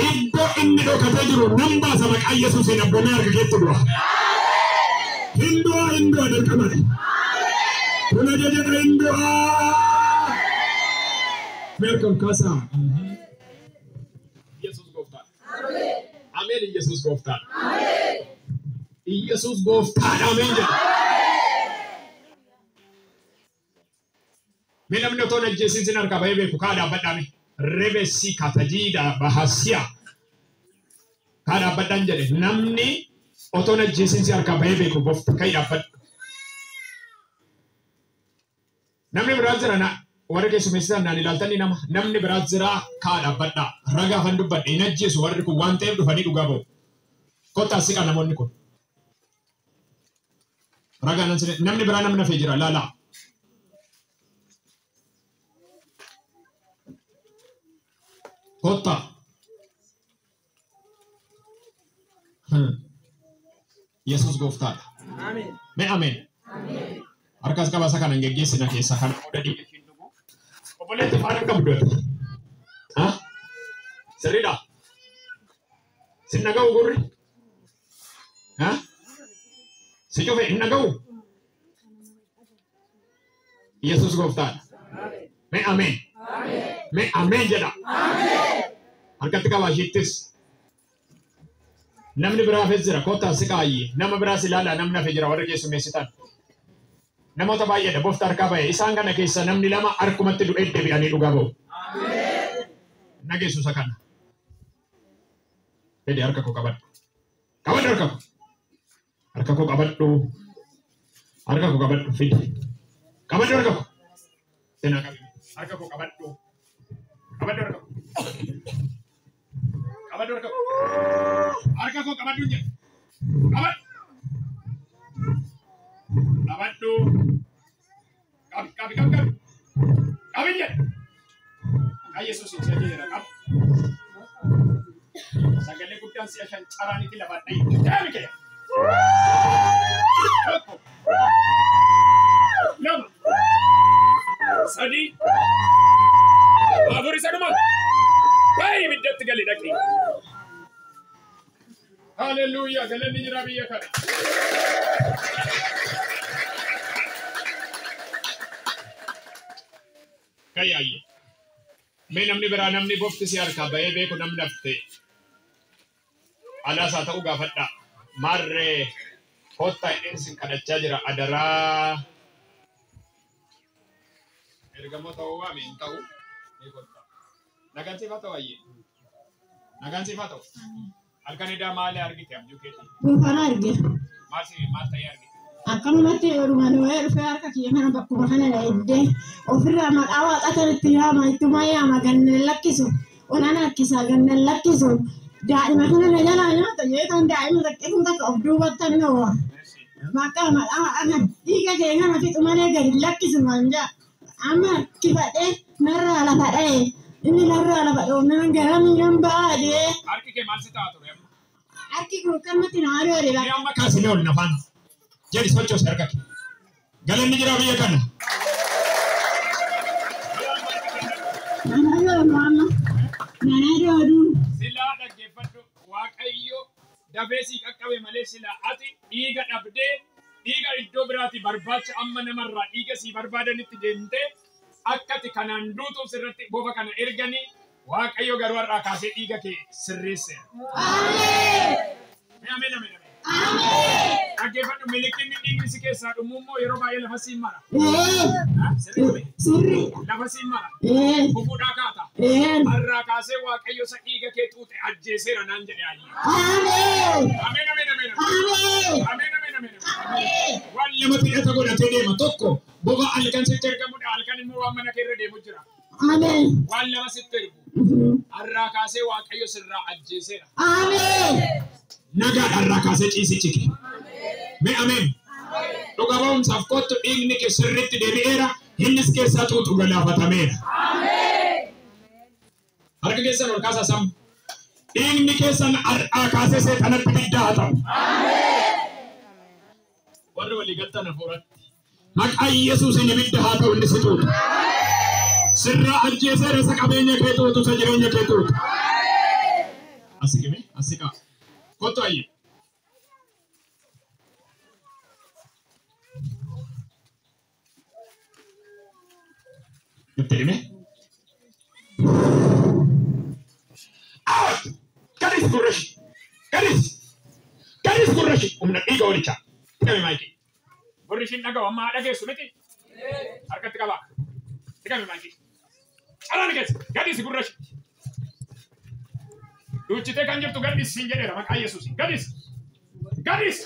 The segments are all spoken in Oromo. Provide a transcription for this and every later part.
Iddoo inni dhokatee jiru nan baasa maqaa Yesuusiin abboomee harka keetti du'a. Hin du'a, hin du'a dirqamadha. Kun ajajadha, hin du'a. Mee harka ol kaasaa. Yesuus gooftaadha. Ameen. Yesuus gooftaadha. Yesuus gooftaadha. Ameen jedha. Mee namni otoo hin ajjeesin sin harkaa bahee beeku kaa dhaabbadhaa mee. Rebesi katajiidha bahasiya. Kaa dhaabbadhaan jedhe namni otoo hin ajjeesin si harkaa bahee beeku goofta kai dhaabbadhu. Namni biraa jira na warri keessummeessitan naan ilaaltanii nama namni biraa jira kaa dhaabbadhaa. Ragaa afan dubbadhe hin ajjeesu warri kun waan ta'eef dhufanii dhugaa ba'u. Kottaa siqa namoonni kun. Ragaa nan sine namni biraa namni hafee jira laalaa. Kottaa. Yesuus gooftaadha. Mee ameen. Harkas qaba isa kana hin geggeessina keessaa kana booda dhiiga ishiin dhugu. Obboleetti faana qabdu ati. Ha? Sirriidha? Sin dhaga'u gurri? Ha? Si cufe hin dhaga'u? Yesuus gooftaadha. Mee ameen. Mee ameen jedha. Harkatti qabaa ishiittis. Namni biraa hafes jira kottaa si qaayye nama biraas ilaalaa namni hafe jira warri keessummeessitan. Namoota baay'eedha bofta harkaa ba'e isaan kana keessa namni lama harkumatti du'ee deebi'anii dhugaa ba'u. Nageessu isa kana. Fedhi harka koo qabadhu. Qabadhu harka koo. Harka koo qabadhu. Harka koo qabadhu fidi. Qabadhu harka koo. Seenaa qabi. Harka koo qabadhu. Qabadhu harka koo. Qabadhu harka koo. Harka koo qabadhu jedhe. Qabadhu. Qabadhu. Qabi qabi qabi qabi. Qabi jedhe. Maqaa Yesuusiin si ajajeera qabi. Sagalee guddaan si'a shan caraanitti lafaan dhayi. Deemi kee. 1, 2, 3, 4 isa dhuma. Baay'ee ibiddatti gali dhaqi. Haleluuyaa galanni jira biyya kana. Kayaayye. Mee namni biraa namni bofti si harkaa bahee beeku namni hafte. Alaas haa ta'u gaafadhaa. Maarree kottaa jedheen sin kadhachaa jira adaraa. Ergamoota hoo waame hin ta'u. Mee kottaa. Nagaan siif haa ta'u ayyee. Nagaan siif haa ta'u. Halkan edaa maali argite abjuu keetii? Duukana arge. Maal si maal ta'ee argite? Akkanumatti yeruma wayii dhufee harka kiyya kana bakkuma kana na eddee ofirraa maqaa waaqatan itti yaama ittuma yaama gannan lakkisu onan harkisa gannan lakkisu daa'ima kana na jalaa nyaata jeetan daa'ima xiqqeetu takka of duubattan dhowwa. Maqaa maqaa kana dhiiga kee kana fixu malee gadi lakkisu waan jaa. Amma kifadhee narraa lafa dha'e inni narraa lafa dhoofnaan gara miilan ba'aa jee. Harki kee maal si ta'a ture amma? Harki kun akkanumatti na adoore Mee amma kaasinee ol nafaan. Jedhi sochoosi harka kee. Galanni jira biyya kana. Nana adoonu amma. Nana adoonu. Silaa dhaggeeffadhu Waaqayyo dafee sii qaqqabe malee silaa ati dhiiga dhabdee dhiiga iddoo biraati barbaacha amma namarraa dhiiga sii barbaadanitti deemtee akka ati kanaan duutuuf sirratti bofa kana erganii Waaqayyo garuu har'aa kaasee dhiiga kee sirreesseera. Ameen. Ameen ameen ameen. Ameen. Dhaggeeffadhu milikinni dhiigni si keessaa dhumu immoo yeroo baay'ee lafa siin mara. Ee. Sirrii Sirriidha. lafa siin mara. Ee. Kufuudhaa kaata. Ee. Har'aa kaasee Waaqayyo isa dhiiga kee xuuxe ajjeeseera naan jedhe ayyee. Ameen. Ameen ameen ameen. Ameen. Ameen ameen ameen. Waan lamatti hidhata godhatee deema tokko bofa halkan sitti ergamudha halkan immoo waan mana kee irra deemu jira. Ameen. Waan lama sitti ergu. Har'aa kaasee Waaqayyo sirraa ajjeeseera. Ameen. Nagaadha har'aa kaasee ciisichi kee. Mee ameen. Dhuga ba'umsaaf kottu dhiigni kee sirriitti deebi'eera. Innis keessaa xuuxu galaafatameera. Harka keessan ol kaasaa sam. Dhiigni keessan har'aa kaasee seexanatti biddaa haa ta'u. Warri walii galtan hafuuratti. Maqaa Yesuusiin ibidda haa ta'u inni si xuuxu. Sirraa ajjeeseera isa qabeenya kee tuutu isa jireenya kee tuutu. Asiqime asiqaa. Kottu ayye. Itti hime. Out! Gadis gurrashi. Gadis. Gadis gurrashi. Humna dhiiga olichaa. Hidhame maayikii. Gurri ishiin dhaga'u amma dhageessu miti. Harkatti qabaa. Hidhame maayikii. Calaan keessa. Gadis gurrashi. Duuchitee kan jirtu gadis siin jedheera maqaa Yesuus. Gadis. Gadis.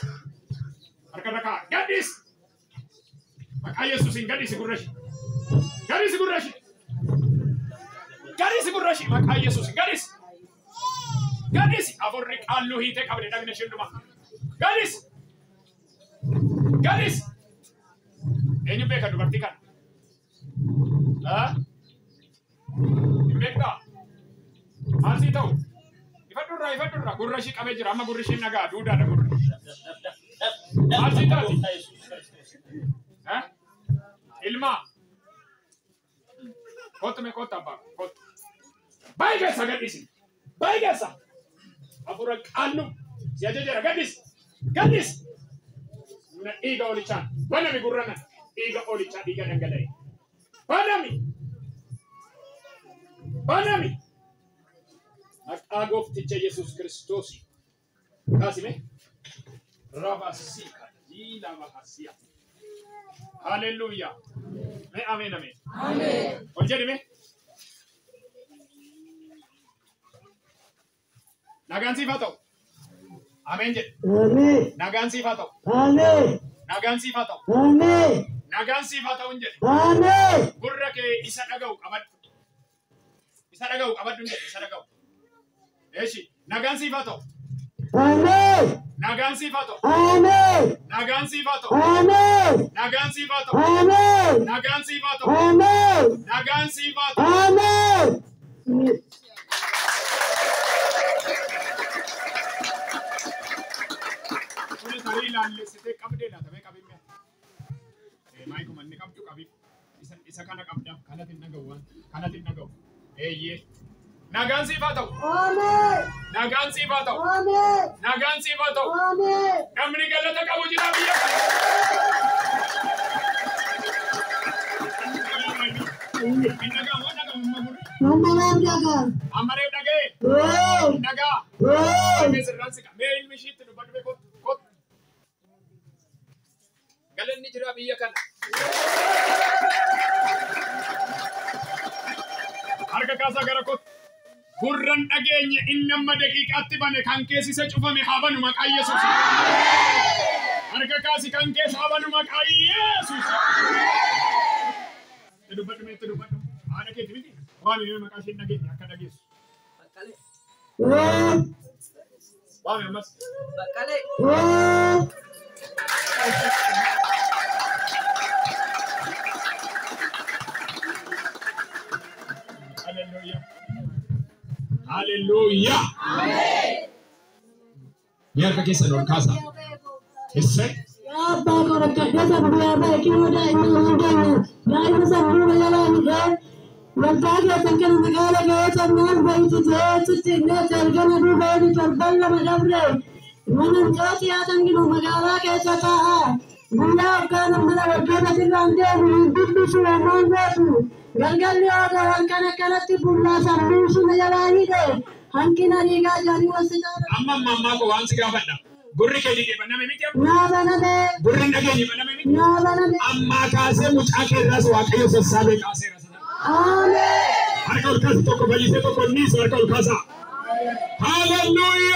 Harka irra kaa'a. Gadis. Maqaa Yesuusiin gadis gurrashi. Gadis gurrashi. Gadis gurrashi maqaa Yesuus. Gadis. Gadis. Afurri qaalluu hiitee qabde dhagna isheen dhuma. Gadis. Gadis. Eenyu beeka dubartii kana? Hin beektaa? Maal sii ta'u? Ifadhurraa ifadhurraa gurra ishii qabee jira amma gurri ishiin dhagaa duudaadha gurri. Maal sii taati? Ilmaa. Kottu mee kottu abbaa kottu. Baay'ee keessa gadhiisi. Baay'ee keessa. Afura qaallu si ajajeera gadhiisi. Gadhiisi. Humna dhiiga olichaan banami gurrana dhiiga olichaa dhiiga dhangala'e. Banami. Banami. Maqaa goofticha Yesuus Kiristoos. Kaasime. Rabasiika jiila bahasiya. Haleluuyaa. Mee ameen ameen. Ol jedhi mee. Nagaan siif haa ta'u. Ameen jedhi. Ameen. Nagaan siif haa ta'u. Ameen. Nagaan siif haa ta'u. Ameen. Nagaan siif haa ta'u hin jedhi. Ameen. Gurra kee isa dhaga'u qabadhu. Isa dhaga'u qabadhu hin jedhi isa dhaga'u. Eeshi nagaan siif haa ta'u. Ameen. Nagaan siif haa ta'u. Ameen. Nagaan siif haa ta'u. Ameen. Nagaan siif haa ta'u. Ameen. Nagaan siif haa ta'u. Ameen. Nagaan siif haa ta'u. Ameen. Kuni tarii laallessitee qabdee laata mee qabii mi'a. Maayikuma inni qabdu qabiif. Isa kana qabdaaf kanatti hin dhaga'u waan kanatti hin dhaga'u. Eeyyee. Nagaan siif haa ta'u. Ameen. Nagaan siif haa ta'u. Ameen. Nagaan siif haa ta'u. Ameen. Namni galata qabu jira biyya kana. Hin dhaga'amu waan dhaga'amu amma gurri. Amma maal dhagaa? Amma reef dhaga'e. Ee. Hin dhaga'a. Ee. Mee sirraan siqa. Mee ilmi ishiitti dubbadhu mee kottu kottu. Galanni jira biyya kana. Harka kaasaa gara kottu. Gurran dhageenye inni amma daqiiqaatti bane kan keessi isa cufame haa banu maqaa Yesuus. Harka kaasi kan keessa haa banu maqaa Yesuus. Itti dubbadhu mee itti dubbadhu. Haadha keeti miti. Waami mee maqaa isheen dhageenye akka dhageessu. Ee. Waami ammas. Ee. Haleluuyaa. Haleluuyaa. Mee harka keessan ol kaasaa. Essay. Yaa abbaa koo rakkadhee sammuu beekii daa'ima hin dandeenye daa'ima sammuu jalaa midhee waldaa keessan kana magaala ga'ee sammuun baay'isitee achitti illee jalgana duuba inni torban lama dabre mana mucaa siyaatan gidu magaalaa keessa taa'a guyyaa hoggaan mana waggoota sirraan deemu hin dubbisu waan beeku galgalli haadha halkan akkanatti bullaa sammuu suna jalaa hidhe hanqina dhiigaa jedhanii hospitaala Amma amma ammaa koo waan si gaafadha. Gurri kee didee baname miti amma. naa baname Gurri hin dhageenye baname miti. naa baname Ammaa kaasee mucaa kee irraas Waaqayyo sassaabee kaaseera sana. Ameen. Harka ol kaasi tokko fayyisee tokko niisu harka ol kaasaa. Haleluuyaa.